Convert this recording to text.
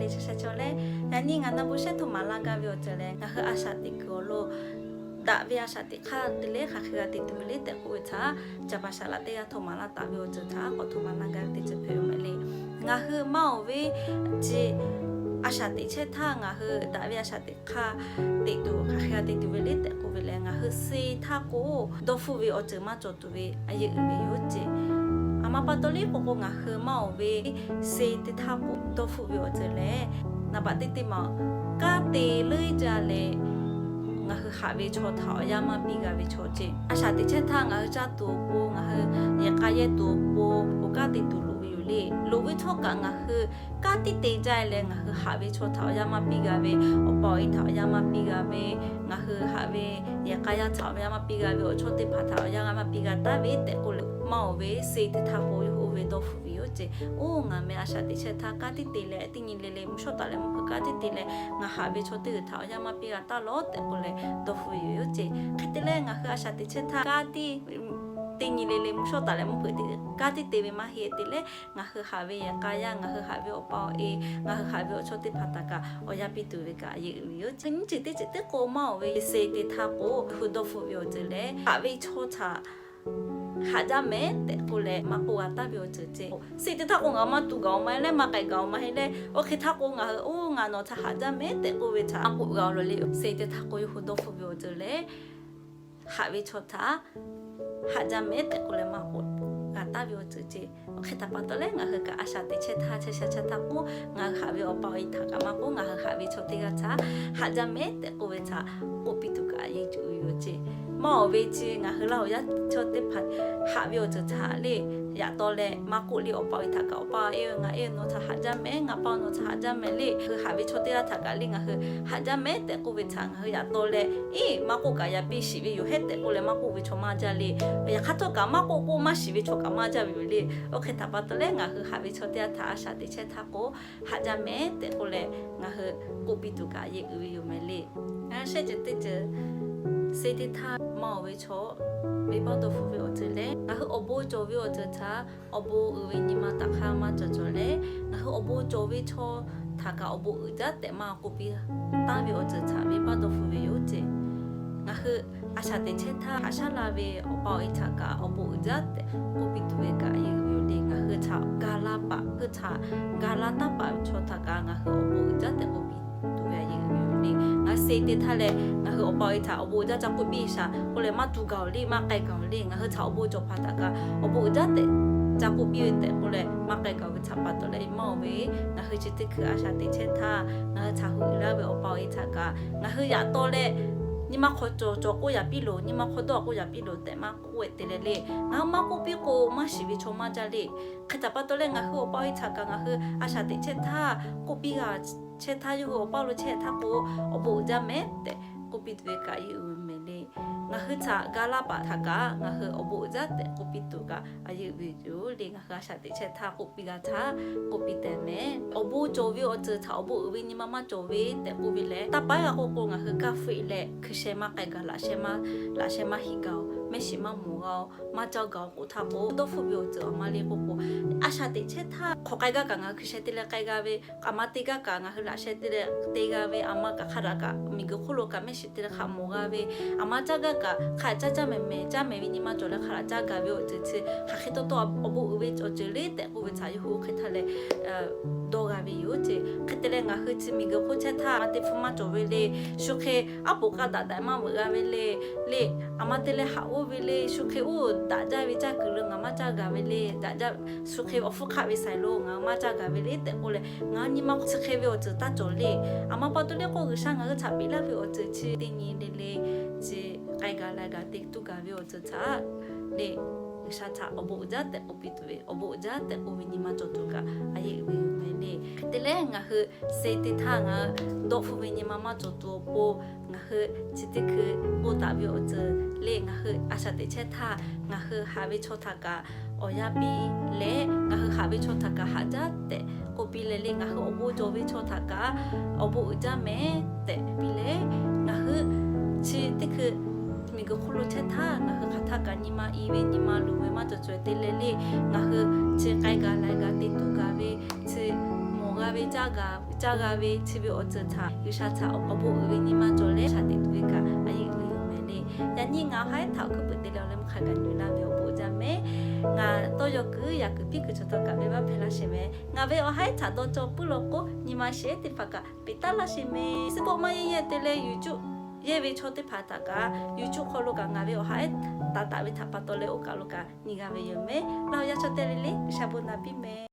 Chi sha chaw leh, yaꞈ nyi ngaˬ na bu shehˉ htoˆ maˍ laˇ gaˇ ve awˬ ceuˬ lehˬ, ngaˬ hui a shaꞈ teꞈ kuiˬ awˬ lo daꞈ ve a shaꞈ teꞈ hk'aˇ te leh hk'aˬ hk'e g'a te tuˬ ve le tehꞈ k'oˆ ve htaꞈ, Caˍ paˍ shaˍ laꞈ teˇ g'aˇ htoˆ maˍ laˇ taˍ ve awˬ ceuˬ htaꞈ k'awꞈ htoˆ maˍ laˇ gaˇ ve teˇ ceuˬ hpehꞈ ve mehˍ le. Ngaˬ hui maˇ oˬ ve chi a shaꞈ teꞈ chehˇ htaˇ ngaˬ hui daꞈ ve a shaꞈ teꞈ hk'aˇ teꞈ tuˬ hk'aˬ hk'e g'a te tuˬ ve le tehꞈ k'oˆ ve lehˬ, ngaˬ hui se htaˇ k'o dawˇ hpfuhˆ ve awˬ ceuˬ maˇ cawˬ tuˬ ve a yehˬ uiˍ ve yoˬ ceˇ. A ma pa taw le k'o k'o ngaˬ hui maˇ oˬ ve se teˇ htaˇ k'o dawˇ hpfuhˆ ve awˬ ceuˬ lehˬ, naˍ baꞈ teˇ teˇ ma kanˉ te leuˉ jaˇ leh, ngaˬ hui haꞈ ve chaw htaꞈ awˬ yanˇ maˇ piˇ g'a ve chaw ceˇ. A shaꞈ teꞈ chehˇ htaˇ ngaˬ hui caˇ tuˬ awˬ pon, ngaˬ hui yehˬ k'a yehˇ tuˬ awˬ pon, awˬ kanˉ te tuˬ loꞈ ve yoˬ le. Loꞈ ve htawˇ kaꞈ ngaˬ hui kanˉ tiˉ te jaˇ leh ngaˬ hui haꞈ ve chaw htaꞈ awˬ yanˇ maˇ piˇ g'a ve, awˬ pa awˬ e htaꞈ awˬ yanˇ maˇ piˇ g'a ve, ngaˬ hui haꞈ ve yehˬ k'a yaˇ htaꞈ awˬ yanˇ maˇ piˇ g'a ve, awˬ chawˇ teˇ hpaˍ htaꞈ awˬ yanˇ maˇ piˇ g'a taˍ ve tehꞈ k'oˆ leh, maˇ oˬ ve se teˇ htaˇ k'o yawˇ hui oˇ ve dawˇ hpfuhˆ ve yoˬ ceˇ. Oˇ ngaˬ meh a shaꞈ teꞈ chehˇ htaˇ kanˉ tiˉ te leh teˇ nyi le le mvuhˇ shawˉ taˍ leh mvuhˇ hpeuꞈ kanˉ tiˉ te leh ngaˬ haꞈ ve chaw teˇ g'uiˬ htaꞈ awˬ yanˇ maˇ piˇ g'a taˍ lawˬ tehꞈ k'oˆ leh dawˇ hpfuhˆ ve yoˬ ceˇ. Hk'e te leh ngaˬ hui a shaꞈ teꞈ chehˇ htaˇ kanˉ tiˉ teˇ nyi le le mvuhˇ shawˉ taˍ leh mvuhˇ hpeuꞈ kanˉ tiˉ te ve maˇ heˆ te leh, ngaˬ hui haꞈ ve yehˬ k'a yaˇ, ngaˬ hui haꞈ ve awˬ pa awˬ e, ngaˬ hui haꞈ ve awˬ chawˇ teˇ hpaˍ htaꞈ kaꞈ awˬ yanˇ piˇ tuˬ ve kaꞈ yehˬ uiˍ ve yoˬ ceˇ. Nyiˇ ceuˬ teˇ ceuˬ teˇ k'o maˇ oˬ ve se teˇ htaˇ k'o hui dawˇ hpfuhˆ ve awˬ ceuˬ lehˬ, haꞈ ve chaw htaꞈ haꞈ jaˇ mehˍ tehꞈ k'oˆ leh maˇ k'oˆ g'a taˍ ve awˬ ceuˬ ceˇ. Se teˇ htaˇ k'o ngaˬ maˇ tuˬ gaˬ awˬ ma leh maˇ k'ai gaˬ awˬ ma heˆ leh, oˇ hk'e htaˇ k'o ngaˬ hui oˇ ngaˬ nawˬ htaꞈ haꞈ jaˇ mehˍ tehꞈ k'oˆ ve htaꞈ maˇ k'oˆ g'a awˬ lawn le. Se teˇ htaˇ k'o yawˇ hui dawˇ hpfuhˆ ve awˬ ceuˬ lehˬ, haꞈ ve chaw htaꞈ haꞈ jaˇ mehˍ tehꞈ k'oˆ leh maˇ k'oˆ g'a taˍ ve awˬ ceuˬ ceˇ. Oˇ hk'e htaꞈ pa taw leh ngaˬ hui kaꞈ a shaꞈ teꞈ chehˇ htaˇ chehˇ sha chehˇ htaˇ k'o, ngaˬ hui haꞈ ve awˬ pa awˬ e htaꞈ kaꞈ maˇ k'oˆ, ngaˬ hui haꞈ ve chaw teˇ g'aˇ htaꞈ haꞈ jaˇ mehˍ tehꞈ k'oˆ ve htaꞈ k'oˆ piˇ tuˬ kaꞈ yehˬ uiˍ ve yoˬ ceˇ. Maˇ oˬ ve chi ngaˬ hui Laˇ huˍ yaˇ chaw teˇ hpaˍ haꞈ ve awˬ ceuˬ htaꞈ le, yaꞈ taw leh maˇ k'oˆ le, awˬ pa awˬ e htaꞈ kaꞈ, awˬ pa awˬ e, ngaˬ e nawˬ htaꞈ haꞈ jaˇ mehˍ, ngaˬ pa nawˬ htaꞈ haꞈ jaˇ mehˍ le. Hui haꞈ ve chaw teˇ g'aˇ htaꞈ kaꞈ le ngaˬ hui haꞈ jaˇ mehˍ tehꞈ k'oˆ ve htaꞈ ngaˬ hui yaꞈ taw leh, iˉ maˇ k'oˆ kaꞈ yaꞈ piˇ shiˍ ve yoˬ hehˉ tehꞈ k'oˆ leh maˇ k'oˆ ve chaw maˇ jaˇ le. Yaꞈ hk'aˇ htawˇ kaꞈ maˇ k'oˆ k'oˆ maˇ shiˍ ve chaw kaꞈ maˇ jaˇ ve yoˬ le. Oˇ hk'e htaꞈ pa taw leh ngaˬ hui haꞈ ve chaw teˇ g'aˇ htaꞈ a shaꞈ teꞈ chehˇ htaˇ k'o, haꞈ jaˇ mehˍ tehꞈ k'oˆ leh ngaˬ hui k'oˆ piˇ tuˬ kaꞈ yehˬ uiˍ ve yoˬ mehˍ le. Ngaˬ hui shehˆ ceuˬ teˇ ceuˬ se teˇ htaˇ maˇ oˬ ve chaw, venˇbaˆ dawˇ hpfuhˆ ve awˬ ceuˬ leh ngaˬ hui awˬ bon cawˬ ve awˬ ceuˬ htaꞈ awˬ bon uiˍ ve nyi ma taꞈ hk'aˇ maˇ cawˬ cawˬ leh, ngaˬ hui awˬ bon cawˬ ve chaw htaꞈ kaꞈ awˬ bon uiˍ jaˇ tehꞈ maˇ k'oˆ piˇ taˍ ve awˬ ceuˬ htaꞈ venˇbaˆ dawˇ hpfuhˆ ve yoˬ ceˇ. Ngaˬ hui a shaꞈ teꞈ chehˇ htaˇ haꞈ shaˉ la ve awˬ pa awˬ e htaꞈ kaꞈ awˬ bon uiˍ jaˇ tehꞈ k'oˆ piˇ tuˬ ve kaꞈ yehˬ uiˍ ve yoˬ le. Ngaˬ hui htaꞈ ga laˇ paˍ, hui htaꞈ ga laˇ taˍ paˍ ve chaw htaꞈ kaꞈ ngaˬ hui awˬ bon uiˍ jaˇ tehꞈ k'oˆ piˇ tuˬ ve a yehˬ uiˍ ve yoˬ le. Ngaˬ hui se teˇ htaˇ leh ngaˬ hui awˬ pa awˬ e htaꞈ awˬ bon uiˍ jaˇ ca k'oˆ piˇ shaˍ k'oˆ leh maˇ tuˬ gaˬ oˬ le, maˇ k'ai gaˬ oˬ le. Ngaˬ hui htaꞈ awˬ bon cawˬ hpaˍ htaꞈ kaꞈ awˬ bon uiˍ jaˇ tehꞈ ca k'oˆ piˇ ve tehꞈ k'oˆ leh maˇ k'ai gaˬ ve htaꞈ pa taw leh maˇ oˬ ve, ngaˬ hui chi teˇ hkui a shaꞈ teꞈ chehˇ htaˇ ngaˬ hui htaꞈ hui uiˍ laˇ ve awˬ pa awˬ e htaꞈ kaꞈ ngaˬ hui yaꞈ taw leh nyi ma hk'aw cawˬ cawˬ k'oˆ yaꞈ piˇ loˬ, nyi ma hk'aw dawˇ k'oˆ yaꞈ piˇ loˬ tehꞈ maˇ k'oˆ ve te leh le. Ngaˬ hui maˇ k'oˆ piˇ k'o maˇ shiˍ ve chaw maˇ jaˇ le. Hk'e htaꞈ pa taw leh ngaˬ hui awˬ pa awˬ e htaꞈ kaꞈ ngaˬ hui a shaꞈ teꞈ chehˇ htaˇ k'oˆ piˇ g'a chehˇ htaˇ, yawˇ hui awˬ pa lo chehˇ htaˇ k'o, awˬ bon uiˍ jaˇ mehˍ tehꞈ k'oˆ piˇ tuˬ ve kaꞈ yehˬ uiˍ ve mehˍ le. Ngaˬ hui htaꞈ ga laˇ paˍ htaꞈ kaꞈ ngaˬ hui awˬ bon uiˍ jaˇ tehꞈ k'oˆ piˇ tuˬ kaꞈ a yehˬ uiˍ ve yoˬ le. Ngaˬ hui a shaꞈ teꞈ chehˇ htaˇ k'oˆ piˇ g'a htaˇ k'oˆ piˇ tehꞈ mehˍ. Awˬ bon cawˬ ve awˬ ceuˬ htaꞈ awˬ bon uiˍ ve nyi ma maˇ cawˬ ve tehꞈ k'oˆ ve leh, taˇ paiˉ g'a k'oˆ k'o ngaˬ hui kaˇ hpfuhˆ leh hkui sheh maˇ k'ai gaˬ, laꞈ sheh maˇ, laꞈ sheh maˇ hiˆ gaˬ oˬ, mehˆ shiˍ maˇ mawˬ g'a oˬ, maˇ caˇ gaˬ oˬ k'oˆ htaˇ k'o, dawˇ hpfuhˆ ve awˬ ceuˬ aˬ ma le k'oˆ k'o, a shaꞈ teꞈ chehˇ htaˇ hk'awꞈ k'ai gaˇ kaꞈ ngaˬ hui hkui sheh te leh k'ai g'a ve, aˬ ma te gaˇ kaꞈ ngaˬ hui laꞈ sheh te leh te g'a ve, aˬ ma kaꞈ hk'a daꞈ kaꞈ miˬguiˬ hk'oˆ lo kaꞈ mehˆ shiˍ te leh hk'a mawˬ g'a ve, aˬ ma caˇ gaˇ kaꞈ hk'a caˇ caˇ mehˍ mehˍ, caˇ mehˍ ve nyi ma cawˬ leh hk'a daꞈ caˇ gaˬ ve awˬ ceuˬ chi hk'aˬ hk'e taw taw awˬ bon uiˍ ve awˬ ceuˬ le tehꞈ k'oˆ ve htaꞈ yawˇ hui oˇ hk'e htaˇ leh dawˇ g'a ve yoˬ ceˇ. Hk'e te leh ngaˬ hui chi miˬguiˬ hk'oˆ chehˇ htaˇ aˬ ma te hpfuhˇ maˇ cawˬ ve le, shu hk'e aˉ poꞈ k'aˇ daꞈ daꞈ maˇ veuꞈ g'a ve le, le, aˬ ma te leh haꞈ g'oˇ ve le, shu hk'e oˇ daꞈ jaˇ ve caˇ kuiˬ lo ngaˬ maˇ caˇ gaˬ ve le, daꞈ jaˇ, shu hk'e awˬ hpfuhˇ hk'aˆ ve saiˍ lo ngaˬ maˇ caˇ gaˬ ve le tehꞈ k'oˆ leh, ngaˬ hui nyi ma chi hk'e ve awˬ ceuˬ taˇ cawˬ le. Aˬ ma pa taw le k'o G'uiˬsha ngaˬ hui htaꞈ peꞈ laˇ ve awˬ ceuˬ chi teˇ nyi le le chi k'ai gaˬ la gaˬ te tuˬ gaˬ ve awˬ ceuˬ htaꞈ le, G'uiˬsha htaꞈ awˬ bon uiˍ jaˇ tehꞈ k'oˆ piˇ tuˬ ve, awˬ bon uiˍ jaˇ tehꞈ k'oˆ ve nyi ma cawˬ tuˬ kaꞈ a yehˬ uiˍ ve yoˬ mehˍ le. Hk'e te leh ngaˬ hui se teˇ htaˇ ngaˬ hui dawˇ hpfuhˆ ve nyi ma maˇ cawˬ tuˬ awˬ pon, ngaˬ hui chi teˇ hkui k'oˆ taˍ ve awˬ ceuˬ le, ngaˬ hui a shaꞈ teꞈ chehˇ htaˇ ngaˬ hui haꞈ ve chaw htaꞈ kaꞈ awˬ yanˇ piˇ leh, ngaˬ hui haꞈ ve chaw htaꞈ kaꞈ haꞈ jaˇ tehꞈ k'oˆ piˇ leh le, ngaˬ hui awˬ bon cawˬ ve chaw htaꞈ kaꞈ awˬ bon uiˍ jaˇ mehˍ tehꞈ piˇ leh, ngaˬ hui chi teˇ hkui miˬguiˬ hk'oˆ lo chehˇ htaˇ ngaˬ hui hk'aˬ htaˇ kaꞈ nyi ma i ve nyi ma luˬ ve maˇ cawˬ cawˬ te leh le, ngaˬ hui chi k'ai gaˬ la gaˬ te tuˬ gaˬ ve chi mawˬ g'a ve caˇ g'a, caˇ g'a ve chi ve awˬ ceuˬ htaꞈ G'uiˬsha htaꞈ awˬ k'aw bon uiˍ ve nyi ma cawˬ leh shaˍ teꞈ tuˬ ve kaꞈ a yeꞈ uiˍ yoˬ mehˍ le. Yaꞈ nyi ngaˬ awˬ ha ehˉ htaꞈ awˬ hkuiˉ puiˍ te leh awˬ leh mvuhˇ hk'a gaˬ nyi la ve awˬ bon jaˇ mehˍ. Ngaˬ tawˇ yaw kuiˬ yaꞈ kuiˬ piˇ kuiˬ chaw htawˇ kaꞈ venˇbaˆ hpehˇ laˇ sheˍ mehˍ. Ngaˬ ve awˬ ha ehˉ htaꞈ dawˇ cawˇ puiˉ law k'o, nyi ma shehˍ teˇ hpaˍ kaꞈ peꞈ taˉ laˇ sheˍ mehˍ. Siˉ boˆ maˇ yehˇ yehˇ te leh YouTube yehˇ ve chaw teˇ hpaˍ htaꞈ kaꞈ YouTube hk'aw lo kaꞈ ngaˬ ve awˬ ha ehˉ taˍ taˍ ve htaꞈ pa taw leh oˇ kaˬ lo kaꞈ nyi g'a ve yoˬ mehˍ. Laˇ yaˇ chaw teˇ le le G'uiˬsha bon naˍ piˇ mehˍ.